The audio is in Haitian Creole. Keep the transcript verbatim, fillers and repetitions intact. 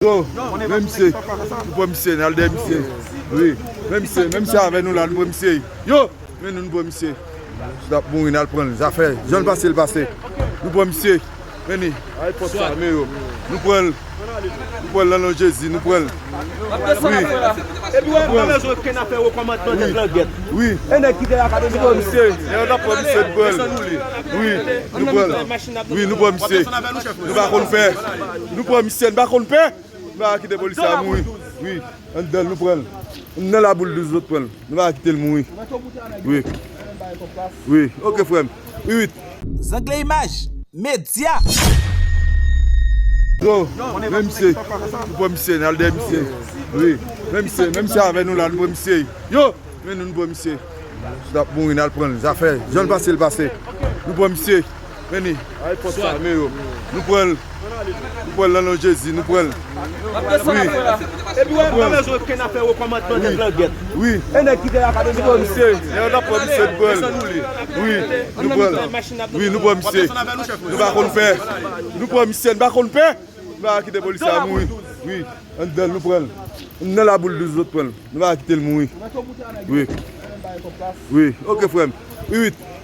Yo, men misye, nou pran misye, n al dèyè misye. Wi, men misye, men misye avè nou la, nou pran misye. Yo, men nou, nou pran misye. Misye t ap mouri, n al pran l. Zafè, jan l pase, l pase. Nou pran misye. Men li. Ay, pòt sa, men yo. Nou pran l. Nou pran l nan non Jezi, nou pran l. Wi. Epi wè, mwen bezwen ken afè wo kòmandman tèt langèt. Wi. E nèg ki te la ka Nou pran misye. Nèg la pran misye, nou pran l. Wi, nou pran l. Wi, nou pran misye. Nou pa konn pè. Nou pran misye, nou pa konn pè. Nou pa kite polis la mouri. Wi, anndan l, nou pran l. Nan laboul douz, zòt pran l. Nou pa kite l mouri. Wi. Wi, oke, frè m. Wi, wi. Zangle Imaj Medya. Yo, men misye. Nou pran misye, n al dèyè misye. Wi, men misye, men misye avè nou la, nou pran misye. Yo, men nou, nou pran misye. Misye t ap mouri, n al pran l. Zafè, jan l pase, l pase. Nou pran misye. Men li. Ay, pòt sa, men yo. Nou pran l. Nou pran l nan non Jezi, nou pran l. Wi. Epi wè, mwen bezwen ken afè wo kòmandman tèt langèt. Wi. E nèg ki te la ka Nou pran misye. Nèg la pran misye, nou pran l. Wi, nou pran l. Wi, nou pran misye. Nou pa konn pè. Nou pran misye, nou pa konn pè. Nou pa kite polis la mouri. Wi, anndan l, nou pran l. Nan laboul douz, zòt pran l. Nou pa kite l mouri. Wi. Wi, oke, frè m. Wi, wi.